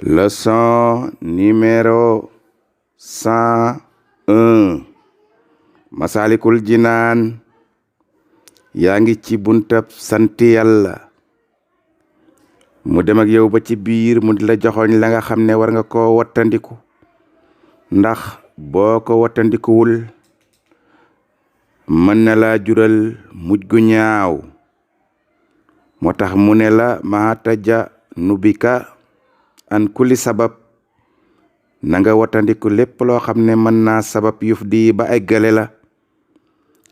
Leçon numéro 101 Masalikul Jinaan. yaa ngi ci buntab sant yàlla mu dem ak yow ba ci biir mu di la joxoñ la nga xam ne war nga koo wattandiku, ndax boo ko wattandikuwul mën na laa jural mujj gu ñaaw. moo tax mu ne la mahataja nubika an kulli sabab, na nga wattandiku lépp loo xam ne mën naa sabab yuf di ba ay gale la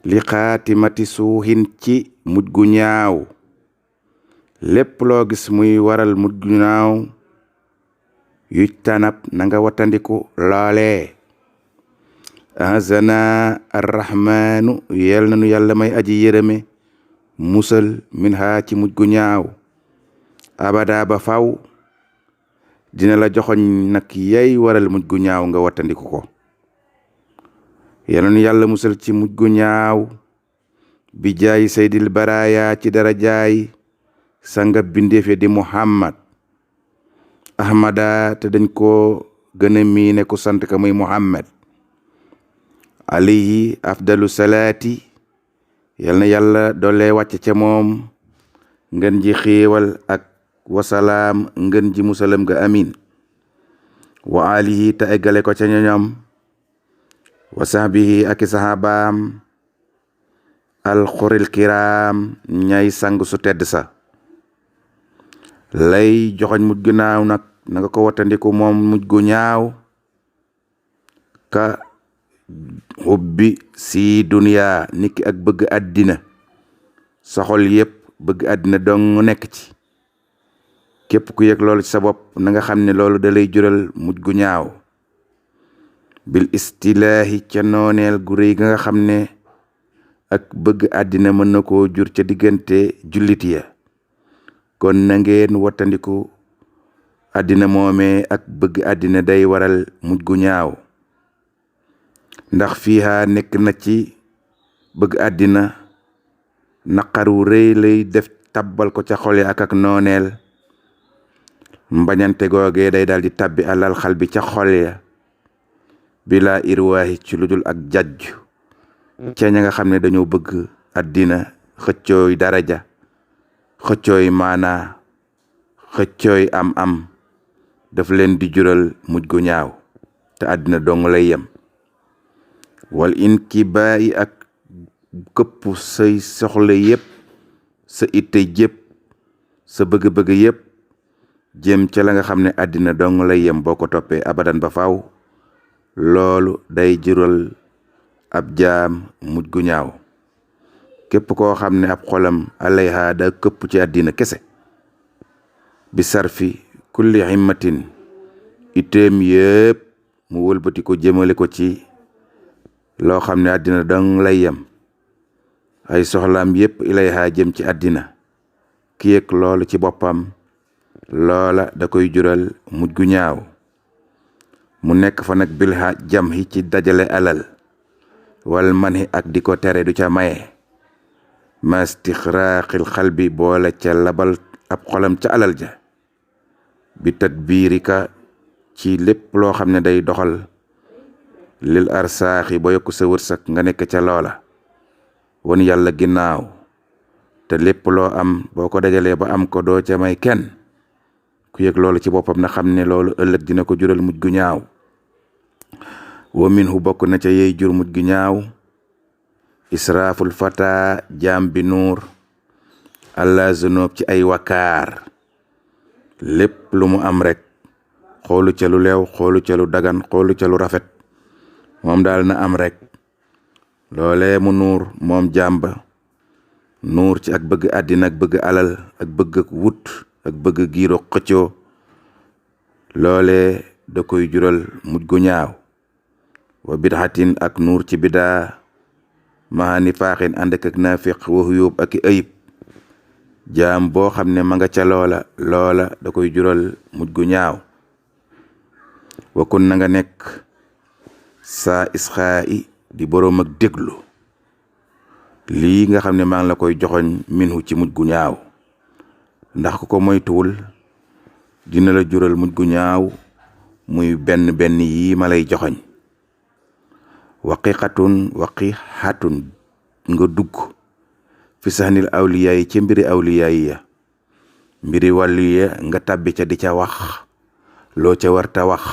li xaatimati suuxin ci mujj gu ñaaw. lépp loo gis muy waral mujj gu ñaaw yuj tanab na nga wattandiku loolee. azana arrahmanu yel nanu yàlla may aji yërëme musal min ha ci mujj gu ñaaw. abada ba faw dina la joxoñ nag yay waral mujj gu ñaaw nga wattandiku ko. yal na nu yàlla musal ci mujj gu ñaaw bi jaay saydil baraya ci dara jaay sanga bindeefe di muhammad ahmada te dañ ko gën a miine ku sant ka muy muhammad alayhi afdalu salaati. yal na yàlla doole wàcc ca moom ngën ji xéewal ak wasalaam ngën ji musalam ga amin wa alihi te eggale ko ca ñoñom wa sahbihi ak sahabaam alxuril kiram ñay sang su tedd sa. lay joxoñ mujj gu ñaaw nag na nga ko wattandiku moom mujj gu ñaaw ka hubbi si duniya niki ak bëgg àddina. sa xol yépp bëgg àddina dong nekk ci. képp ku yëg loolu ci sa bopp na nga xam ne loolu da lay jural mujj gu ñaaw. bil istilaahi ca nooneel gu rëy ga nga xam ne ak bëgg àddina mën na koo jur ca diggante jullit ya. kon na ngeen wattandiku àddina moomee ak bëgg àddina day waral mujj gu ñaaw. ndax fiiha nekk na ci bëgg àddina naqaru rëy lay def tabbal ko ca xol ya ak nooneel. mbañante googee day daal di tabbi alal xal bi ca xol ya bila irwaahi ci ludul ak jajj ca ña nga xam ne dañoo bëgg àddina xëccooy daraja xëccooy maana xëccooy am daf leen di jural mujj gu ñaaw te àddina dong lay yem. wal in ki bàyyi ak këpp say soxla yépp sa itte jépp sa bëgg-bëgg yépp jëm ca la nga xam ne àddina dong lay yem boo ko toppee abadan ba faaw loolu day jural ab jaam mujj gu ñaaw. képp koo xam ne ab xolam alayha da këpp ci àddina kese bi sarfi kulli himmatin iteem yépp mu wëlbati ko jëmale ko ci loo xam ne àddina dong lay yem. ay soxlaam yépp ilayha jëm ci àddina ki yëg loolu ci boppam loola da koy jural mujj gu ñaaw. mu nekk fa nag bilha jam hi ci dajale alal wal manhi ak di ko tere du ca maye. mastixraqil xalbi boole ca labal ab xolam ca alal ja bi tadbirika ci lépp loo xam ne day doxal lil arsaaxi ba yokku sa wërsëg nga nekk ca loola won yàlla ginnaaw te lépp loo am boo ko dajalee ba am ko doo ca may kenn. ku yëg loolu ci boppam na xam ne loolu ëllëg dina ko jural mujj gu ñaaw. wa minhu bokk na ca yey jur mujj gu ñaaw israaful fata jaam bi nuur allah zunub ci ay wakaar. lépp lu mu am rek xoolu ca lu leew xoolu ca lu dagan xoolu ca lu rafet moom daal na am rek. loolee mu nuur moom jaam ba nuur ci ak bëgg àddina ak bëgg alal ak bëgg ak wut ak bëgg giiro xëccoo loolee da koy jural mujj gu ñaaw. wa bidhatin ak nuur ci bidaa mahani faaxin ànd ak naafiq wa huyub ak ayib. jaam boo xam ne ma nga ca loola da koy jural mujj gu ñaaw. wa kun na nga nekk saa isxaa i di boroom ak déglu lii nga xam ne maa ngi la koy joxoñ minhu ci mujj gu ñaaw. ndax ku ko moytuwul dina la jural mujj gu ñaaw muy benn benn yi ma lay joxoñ. waqiqatun nga dugg fi saxnil awliyaa yi ci mbiri awliyaa yi ya mbiri wàllu ya nga tàbbi ca di ca wax loo ca warta wax.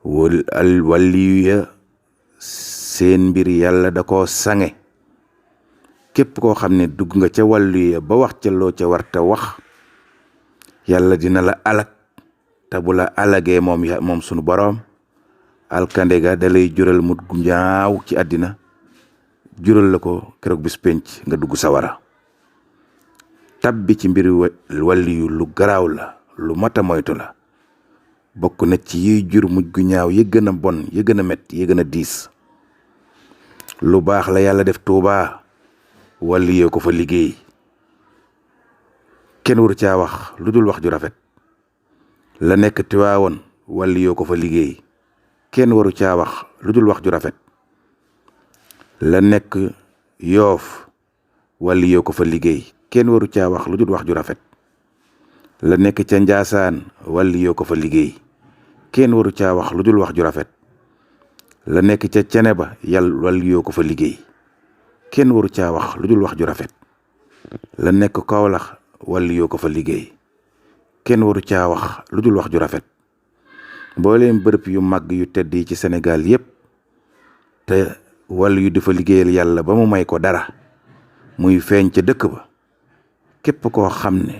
wàllu ya seen mbir yàlla da koo sange. képp koo xam ne dugg nga ca wàllu ya ba wax ca loo ca warta wax yàlla dina la alag te bu la alagee moom sunu boroom alkande ga da lay jural mut gu ñaaw ci àddina jural la ko keroog bis penc nga dugg sawara. tabbi ci mbiri wàllu lu garaaw la lu mata moytu la bokk na ci yiy jur mujj gu ñaaw yi gën a bon yi gën a metti yi gën a diis. lu baax la yàlla def Tuubaa wàllu yee ko fa liggéey kenn waru caa wax lu dul wax ju rafet. la nekk Tiwaawoon wàllu yee ko fa liggéey kenn waru caa wax lu dul wax ju rafet. la nekk Yoof wàllu yee ko fa liggéey kenn waru caa wax lu dul wax ju rafet. la nekk ca Njaasaan wàllu yee ko fa liggéey kenn waru caa wax lu dul wax ju rafet. la nekk ca Ceneba wàllu yee ko fa liggéey kenn waru caa wax lu dul wax ju rafet. la nekk Kawlax wàllu yee ko fa liggéey kenn waru caa wax lu dul wax ju rafet. mbooleem bërëb yu màgg yu tedd yi ci Sénégal yépp te wàllu yu dafa liggéeyal yàlla ba mu may ko dara muy feeñ ca dëkk ba képp koo xam ne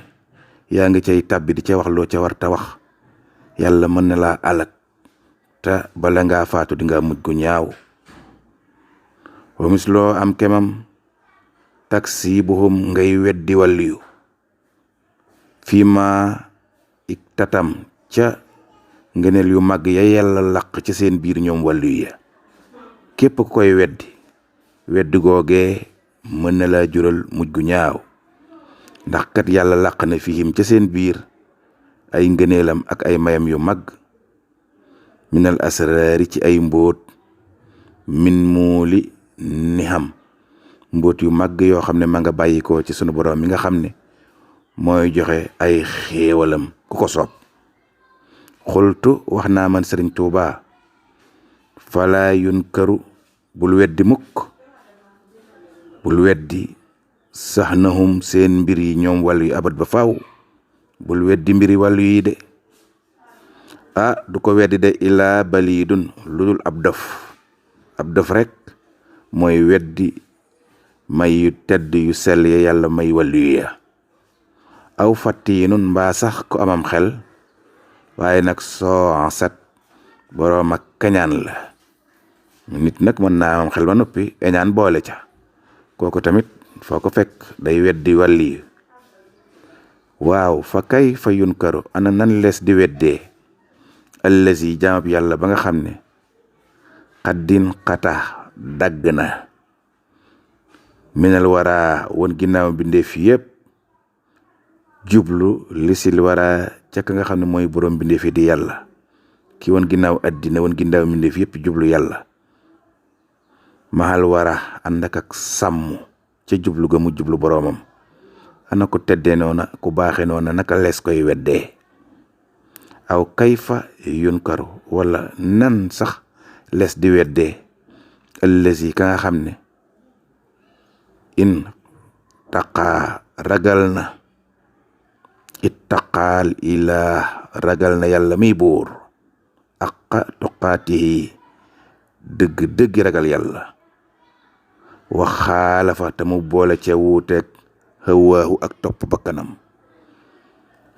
yaa ngi cay tàbbi di ca wax loo ca war ta wax yàlla mën na laa alag te bala ngaa faatu di nga mujj gu ñaaw. wa misloo am kemam taksibuhum ngay weddi wàllu yu fii ma ik tatam ca ngeneel yu màgg ya yàlla laq ci seen biir ñoom wàllu ya. képp ku koy weddi googee mën na laa jural mujj gu ñaaw ndax kat yàlla laq na fihim ca seen biir ay ngëneelam ak ay mayam yu mag minal asraari ci ay mbóot min muuli niham mbóot yu mag yoo xam ne ma nga bàyyikoo ci sunu borom mi nga xam ne mooy joxe ay xéewalam ku ko soob. xultu wax naa man Sëriñ Tuubaa falaa yunkaru bul weddi mukk bul weddi saxnahum seen mbir yi ñoom wàllu yi abat ba faaw bul weddi mbiri wàllu yi de. du ko weddi de ilaa balidun lu dul ab dof rek mooy weddi may yu tedd yu sell ya yàlla may wàllu ya. aw fattiinun mbaa sax ko amam xel waaye nag soo set boroom ak kañaan la. nit nag mën naa am xel ba noppi eñaan boole ca kooku tamit foo ko fekk day weddi wàllu yi. waaw fa kay fa yunkaru ana nan lees di weddee allazi jaamab yàlla ba nga xam ne xaddin xata dagg na minal wara woon ginnaaw bindeef yépp jublu lisil wara ca ka nga xam ne mooy borom bindeef yi di yàlla ki woon ginnaaw addina woon ginnaaw bindeef yépp jublu yàlla. mahal wara ànd ak sàmm ca jublu ga mu jublu boroomam ana ko teddee noona ku baaxe noona naka lees koy weddee. aw kayfa yunkaru wala nan sax lees di weddee allazi ka nga xam ne in taqaa ragal na ittaqaal ilaa ragal na yàlla miy buur aqa tuqaatihi dëgg ragal yàlla. waxaalafa te mu boole ca wuuteeg hawaahu ak topp bakkanam.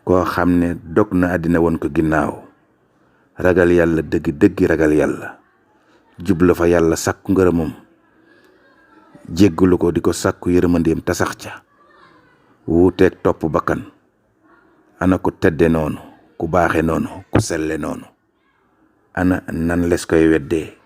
koo xam ne dog na àddina woon ko ginnaaw ragal yàlla dëgg ragal yàlla jublu fa yàlla sàkku ngërëmam jéggalu ko di ko sàkku yërmandeem tasax ca wuuteeg topp bakkan ana ku tedde noonu ku baaxe noonu ku selle noonu ana nan les koy weddee.